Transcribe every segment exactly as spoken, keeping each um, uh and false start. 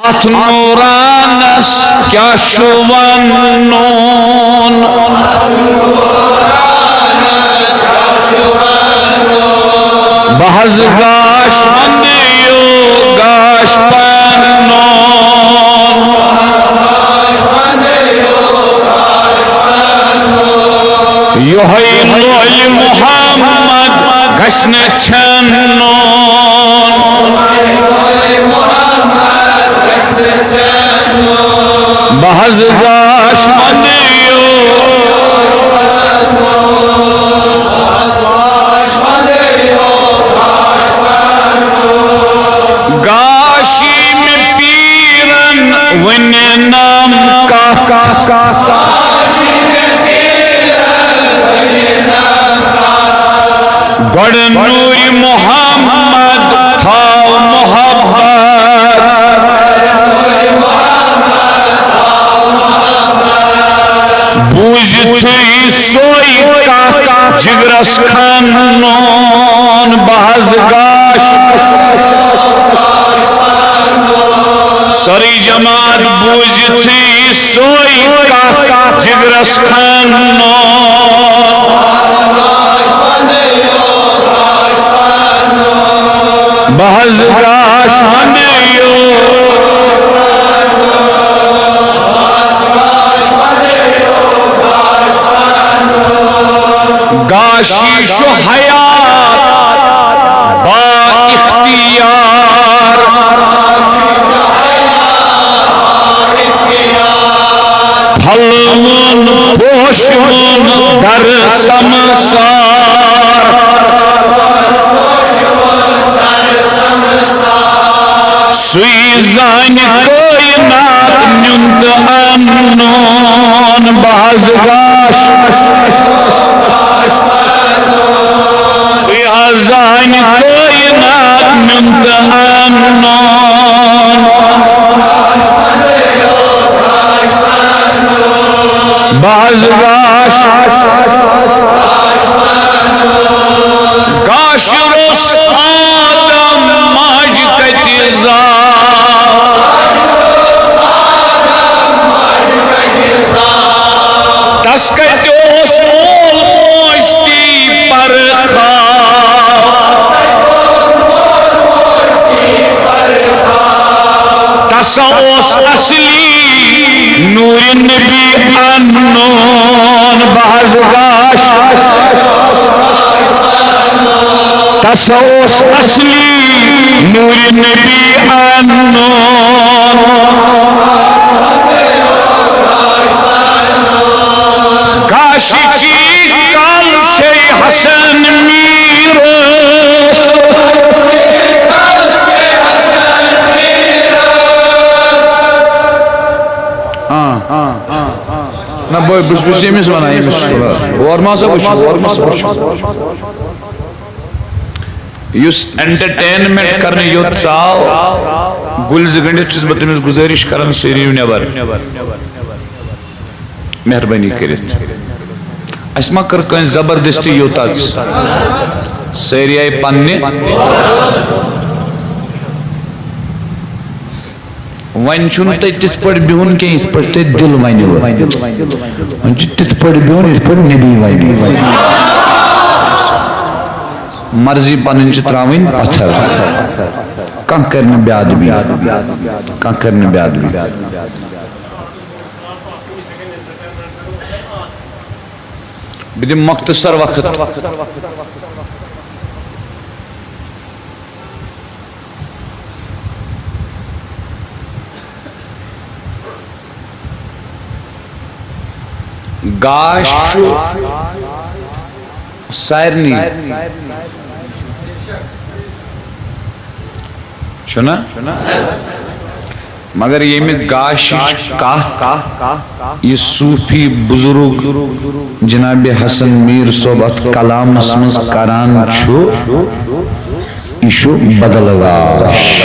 اتھ نورانس کیٛاہ چھُ ونُن؟ بہٕ حظ گاش وندیو گاش پنُن۔ یۄہے لولہِ محمد گژھِ نہٕ ژھٮ۪نُن۔ بہٕ حظ گاش وندیو۔ گاشی مےٚ پیرن ونہِ نام کتھ۔ گۄڈٕ نوٗرِ محمد تھاو محبت۔ بوٗزِتھٕے سۄے کتھ جگرس کھنُن، بہٕ حظ گاش۔ سٲرٕے جماعت بوٗزِتھٕے سۄے کتھ جگرس کھنُن۔ بہٕ حظ گاش وندیو۔ گاشی چھُ حیات با اختیار۔ پھلوُن پوشوُن در سمسار۔ سُے زانہِ کٲینات نیُن تہٕ انُن، بہٕ حظ گاش۔ سُے حظ زانہِ کٲینات نیُن تہٕ انُن۔ بہٕ حظ گاش۔ گاش روٚس آدم ماجہِ کتہِ زاو۔ تس کتہِ اوس مول موج تی پرخاو۔ تس اوس اصلی نوٗرِ نبی انُن، بہٕ حظ گاش۔ تس اوس اصلی نوٗرِ نبی انُن۔ گاشِچی کل چھے حسن میٖرس۔ آ، آ، آ، آ۔ نہ، بہٕ، بہٕ، بہٕ چھُس ییٚمِس وَنان، ییٚمِس چھُس وَنان۔ اورٕ ما سا وٕچھِو، اورٕ ما سا وٕچھِو۔ یُس entertainment کرنہٕ یوت ژاو، گُلۍ زٕ گٔنٛڈِتھ چھُس بہٕ تٔمِس گُزٲرِش کران، سُہ یِیِو نٮ۪بر۔ مہربٲنی کٔرِتھ۔ اَسہِ ما کٔر کٲنٛسہِ زبردستی یوٗتاہ؟ سٲری آیہِ پننہِ۔ وۄنۍ چھُنہٕ تۄہہِ تِتھ پٲٹھۍ بِہُن کینٛہہ، یِتھ پٲٹھۍ تۄہہِ دِل وَنِوٕ۔ وۄنۍ چھُ تِتھ پٲٹھۍ بِہُن، یِتھ پٲٹھۍ نبی وَنہِ۔ مرضی پنٕنۍ چھِ ترٛاوٕنۍ پتھر۔ کانٛہہ کَرِ نہٕ بے ادبی۔ کانٛہہ کَرِ نہٕ بے ادبی۔ بہٕ دِمہٕ مۄختصر وقت۔ گاش چھُ سارنٕے۔ چھُنا؟ مگر ییٚمہِ گاشِچ کتھ یہِ صوٗفی بُزرگ جناب حسن میٖر صٲب اتھ کلامس منٛز کران چھُ، یہِ چھُ بدل گاش۔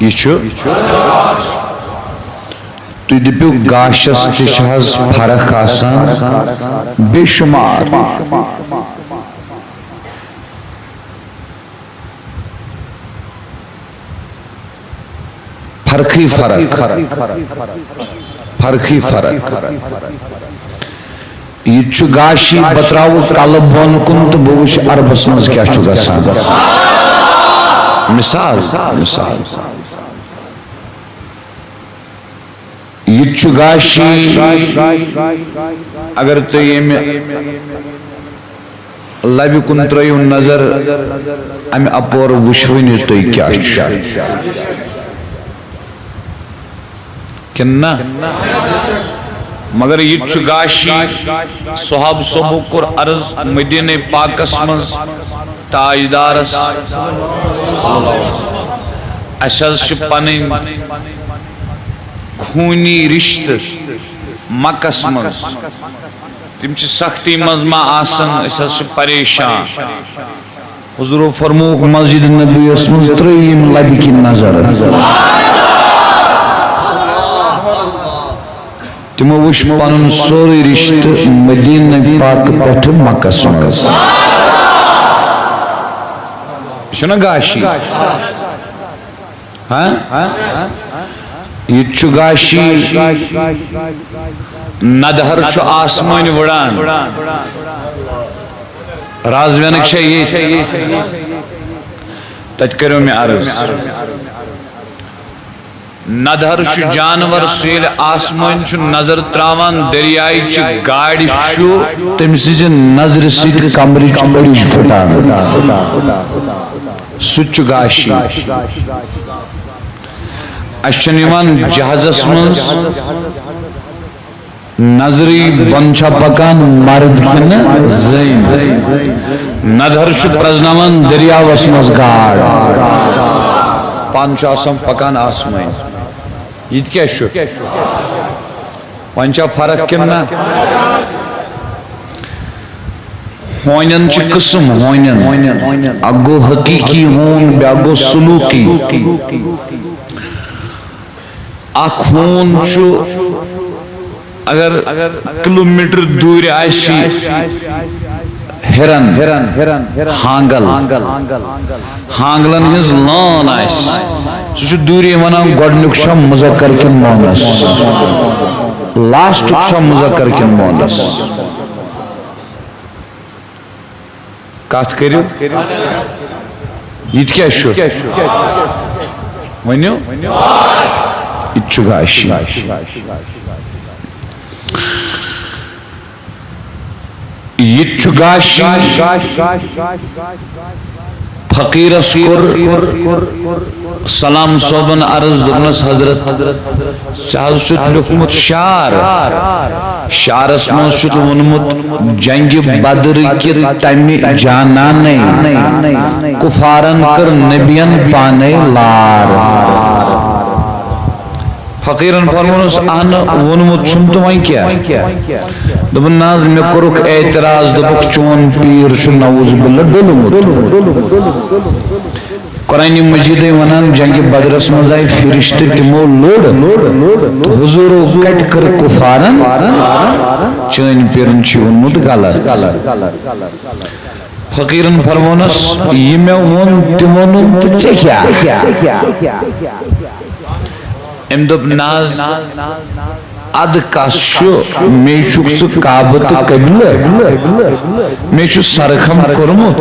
یہِ چھُ، تُہۍ دٔپِو، گاشس تہِ چھِ حظ فرق آسان؟ بے شمار۔ فرقٕے فرق، فرقٕے فرق۔ یہِ تہِ چھُ گاشی، بہٕ ترٛاوٕ کلہٕ بۄن کُن تہٕ بہٕ وٕچھٕ عربس منٛز کیٛاہ چھُ گژھان۔ مثال، مثال۔ یہِ تہِ چھُ گاشی، اگر تُہۍ ییٚمہِ لبہِ کُن ترٲیِو نظر، امہِ اپور وٕچھوٕنۍ تُہۍ کیٛاہ چھُ۔ کِنہٕ نہ؟ مگر یہِ تہِ چھُ گاشی۔ صحاب صٲبو کوٚر عرض مدیٖنہ پاکس منٛز تاجدارس، اَسہِ حظ چھِ پنٕنۍ خوٗنی رِشتہٕ مکس منٛز، تِم چھِ سختی منٛز ما آسن، أسۍ حظ چھِ پریشان۔ حضورو فرمووُکھ، مسجد نبویس منٛز ترٲیِو یِم لبہِ کِنۍ نظر۔ تِمو وٕچھ پنُن سورُے رشتہٕ مدینہ پاک پٮ۪ٹھٕ مکس منٛز۔ یہِ چھُنہ گاشی؟ ہاں؟ یہِ تہِ چھُ گاشی۔ ندہر چھُ آسمٲنۍ وٕڑان۔ رازوینٕکۍ چھےٚ ییٚتھۍ۔ تَتہِ کٔرِو مےٚ عرض۔ ندہر چھُ جانور، سُہ ییٚلہِ آسمٲنۍ چھُ نظر تراوان، دٔریایچہِ گاڑِ چھُ تٔمۍ سٕنٛزِ نظرِ سۭتۍ کمرٕچ أڑِج پھُٹان۔ سُہ تہِ چھُ گاشی۔ اَسہِ چھُنہٕ یِوان جہازس منٛز نظرٕے بۄن چھا پکان مرد کِنہٕ زٔنۍ؟ ندہر چھُ پرزناوان دٔریاوس منٛز گاڈ۔ پانہٕ چھُ آسان پکان آسمٲنۍ۔ یہِ تہِ کیٛاہ چھُ؟ وۄنۍ چھا فرق کِنہٕ نہ؟ ہونٮ۪ن چھِ قٕسم، ہونٮ۪ن۔ اکھ گوٚو حقیقی ہون، بیٛاکھ گوٚو سلوٗکی۔ اکھ ہون چھُ، اگر کلومیٹر دوٗرِ آسہِ ہِرن، ہانگل، ہانگلن ہٕنٛز لٲن آسہِ، سُہ چھُ دوٗرے ونان، گۄڈٕنیُک چھا مذکر کِنہٕ مؤنث؟ لاسٹُک چھا مذکر کِنہٕ مؤنث؟ کتھ کٔرِو۔ یہِ تہِ کیٛاہ چھُ؟ ؤنِو۔ یہِ تہِ چھُ گاشی۔ یہِ تہِ چھُ گاشی۔ فقیرس کوٚر سلام صٲبن عرض، دوٚپنس، حضرت، ژےٚ حظ چھُتھ لیوٗکھمُت شعر، شعرس منٛز چھُتھ ووٚنمُت، جنگِ بدر کہِ تمہِ جانانَے کفارن کٔر نبین پانے لار۔ فقیرن فرمونس، اہن ووٚنمُت چھُم تہٕ وۄنۍ کیٛاہ؟ دوٚپُن، نہ حظ، مےٚ کوٚرُکھ اعتراض، دوٚپُکھ، چون پیٖر چھُ نعوذ باللہ ڈوٚلمُت۔ قرآن مجیدے ونان، جنگِ بدرس منٛز آیہِ فرشتہٕ، تِمو لوٚڑ۔ حضوٗرو کتہِ کٔر کفارن؟ چٲنۍ پیرن چھُ ووٚنمُت غلط۔ فقیرن فرمونس، یہِ مےٚ ووٚن تہِ ووٚنُم، تہٕ ژےٚ کیٛاہ؟ أمۍ دوٚپ، نہ حظ، ادٕ کس چھُ؟ مے چھُکھ ژٕ کعبہٕ تہٕ قبلہٕ، مے چھُ سرخم کوٚرمُت۔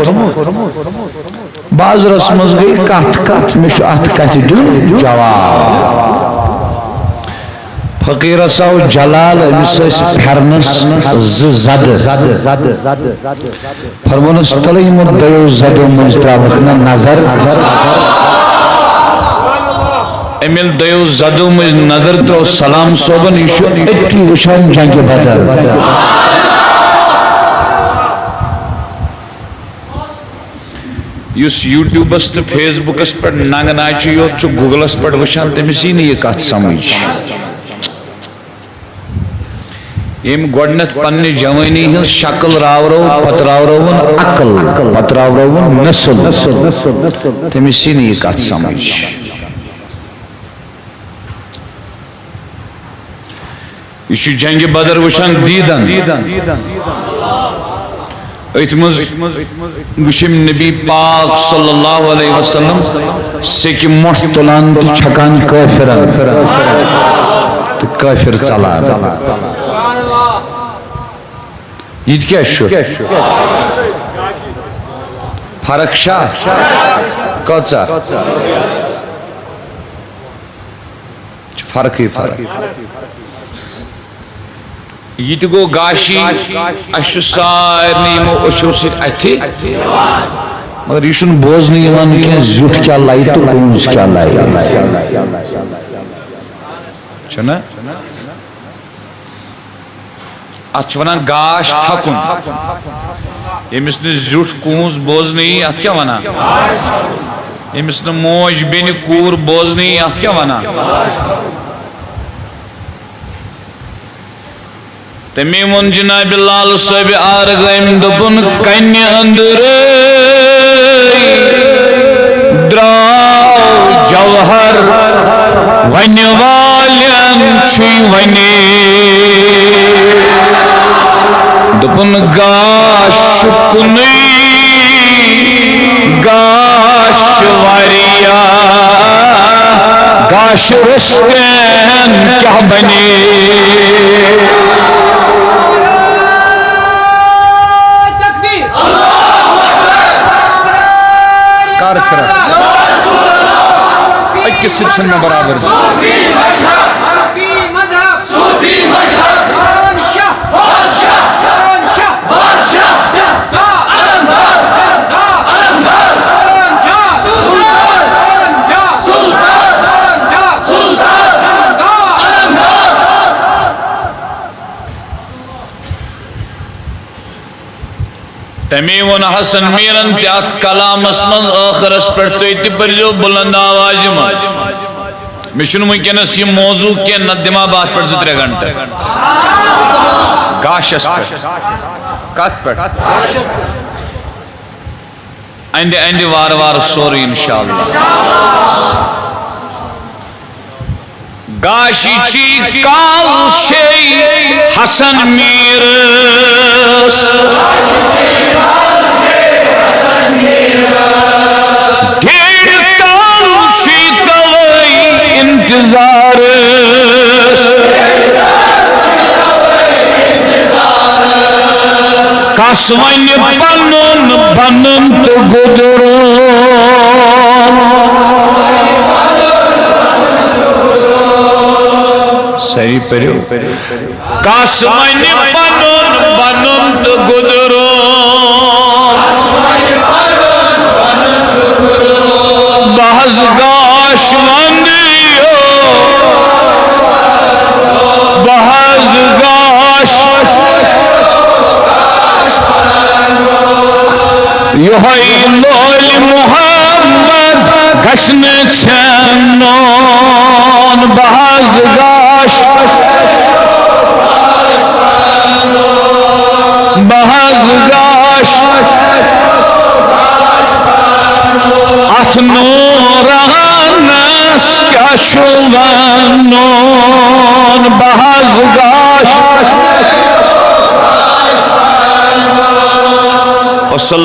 بازرس منٛز گٔے کتھ کتھ، مےٚ چھُ اتھ کتھِ دیُن جواب۔ فقیرس آو جلال، أمِس ٲسۍ پھرنس زٕ زدٕ۔ فرمونس، تلہٕ یِمو دۄیو زدو مٔنٛزۍ ترٛاوکھ نہٕ نظر۔ أمۍ ییٚلہِ دۄیو زدو مٔنٛزۍ نظر ترٲو سلام صٲبن، یہِ چھُ أتی وٕچھان جنگِ بدر۔ یُس یوٗٹیوٗبَس تہٕ فیس بُکَس پٮ۪ٹھ ننٛگہٕ ناچہِ یوت چھُ گوٗگلَس پٮ۪ٹھ وٕچھان، تٔمِس یی نہٕ یہِ کَتھ سَمٕجھ۔ ییٚمۍ گۄڈٕنٮ۪تھ پنٛنہِ جوٲنی ہٕنٛز شکل راورٲو، پَتہٕ راورٲوٕن عقل، پَتہٕ راورٲوٕن نسل، تٔمِس یی نہٕ یہِ کَتھ سَمٕجھ۔ یہِ چھُ جنگِ بدر وٕچھان دیٖدن۔ أتھۍ منٛز وٕچھِم نبی پاک صلی اللہ علیہ وسلم سیٚکہِ مۄٹھ تُلان تہٕ چھکان کٲفرن، تہٕ کٲفر ژلان۔ یہِ تہِ کیٛاہ چھُ؟ فرق چھا؟ کۭژاہ؟ چھِ فرقٕے فرق۔ یہِ تہِ گوٚو گاشی، اَسہِ چھُ سارنٕے یِمو أچھو سۭتۍ اَتھِ، مگر یہِ چھُنہٕ بوزنہٕ یِوان کینٛہہ زیُٹھ کیٛاہ لَیہِ تہٕ کونٛز کیٛاہ لَیہِ۔ چھُنہ؟ اَتھ چھِ وَنان گاش تھَکُن۔ ییٚمِس نہٕ زیُٹھ کونٛز بوزنہٕ یی، اَتھ کیٛاہ وَنان؟ ییٚمِس نہٕ موج بیٚنہِ کوٗر بوزنہٕ یی، اَتھ کیٛاہ وَنان؟ تٔمی ووٚن جناب لال صٲبِ آرگامۍ، دوٚپُن، کنہِ أنٛدرٕے درٛاو جوہر، وَنہِ والٮ۪ن چھُے وَنے۔ دوٚپُن، گاش چھُ کُنُے، گاش چھِ واریاہ، گاش روٚستُے کیٛاہ بنے؟ تکبیر۔ کر پھرکھ؟ أکِس سۭتۍ چھُنہٕ مےٚ برابر۔ صوفی مذہب۔ بادشاہ۔ بادشاہ۔ بادشاہ۔ زندہ۔ علمدار۔ زندہ۔ علمدار۔ سلطان۔ سلطان۔ تمی ووٚن حسن میرن تہِ اتھ کلامس منٛز، ٲخرس پٮ۪ٹھ تُہۍ تہِ پٔرزیو بلند آوازِ منٛز۔ مےٚ چھُنہٕ وٕنکیٚنس یہِ موضوع کینٛہہ، نتہٕ دِمہٕ ہا بہٕ اتھ پٮ۪ٹھ زٕ ترٛےٚ گھنٹہٕ۔ گاشس پٮ۪ٹھ۔ کتھ پٮ۪ٹھ؟ اندِ اندِ وارٕ وارٕ سورُے انشاءاللہ۔ گاشی چی کال چھے حسن میرس۔ ڈیڑھ کال چھی توے انتظارس۔ کس ونہِ پنُن بنُن تہٕ گُزرُن۔ سٲری پٔرِو۔ کس ونہِ پنُن بنُن تہٕ گُزرُن۔ بہٕ حظ گاش وندیو، بہٕ حظ گاش۔ یہوے لول محمد گژھِ نہٕ ژھٮ۪نُن۔ بہٕ حظ گاش، بہٕ حظ گاش۔ اتھ نورانس کیٛاہ چھُ ونُن؟ بہٕ حظ گاش۔ وصلی